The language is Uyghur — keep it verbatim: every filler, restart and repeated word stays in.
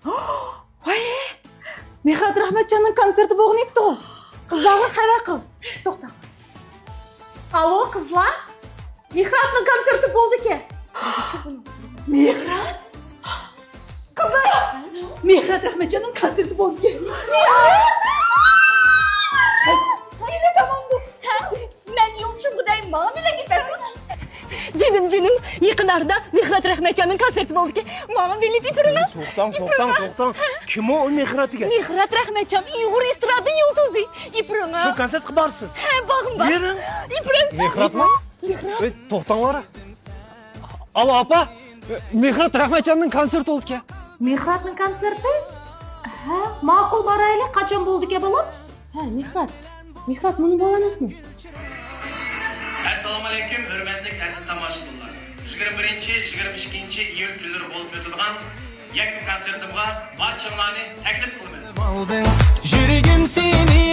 ۋاي! مېھرات رەھمەتجاننىڭ كونسېرتى بولغىنى ئېيتتىغۇ. قىزلارغا خەۋەر قىل. توختا. ئالو، قىزلار. مېھراتنىڭ كونسېرتى بولدىكەن. مېھرات؟ قىزلار! مېھرات رەھمەتجاننىڭ كونسېرتى بولدىكەن. مېھرات! يەنە تامامدۇ. مەن يولدىشىمغا دەي ماڭا بىلەت ئېپەرسىز. جېنىم، جېنىم، يېقىن ئارىدا مېھرات رەھمەتجاننىڭ كونسېرتى بولدىكەن. ماڭا بىلەت ئېپىرىڭ. توختاڭ، توختاڭ، توختاڭ. كىم ئۇ، ئۇ مېھرات دېگەن؟ مېھرات رەھمەتجان، ئۇيغۇر ئېسترادا يۇلتۇزى. ئېپىرىڭ. شۇ كونسېرتقا بارسىز. ھە، باغىم بار. بېرىڭ. ئېپىرەمسىز؟ مېھراتمۇ؟ مېھرات. ئەي، توختاڭلار. ئاۋۇ ئاپا، مېھرات رەھمەتجاننىڭ كونسېرتى بولدىكەن. مېھراتنىڭ كونسېرتى؟ ھە، ماقۇل، بارايلى. قاچان بولدىكەن، بالام؟ ھە، مېھرات. مېھرات، مۇنى بولالماسمۇ؟ ئەسسالامۇئەلەيكۇم، ھۆرمەتلىك ئەزىز تاماشىبىنلار. يىگىرمە بىرىنچى، يىگىرمە ئىككىنچى ئىيۇل كۈنلىرى بولۇپ ئۆتىدىغان يەككە كونسېرتىمغا بارچىڭلارنى تەكلىپ قىلىمەن. يۈرىكىم سېنى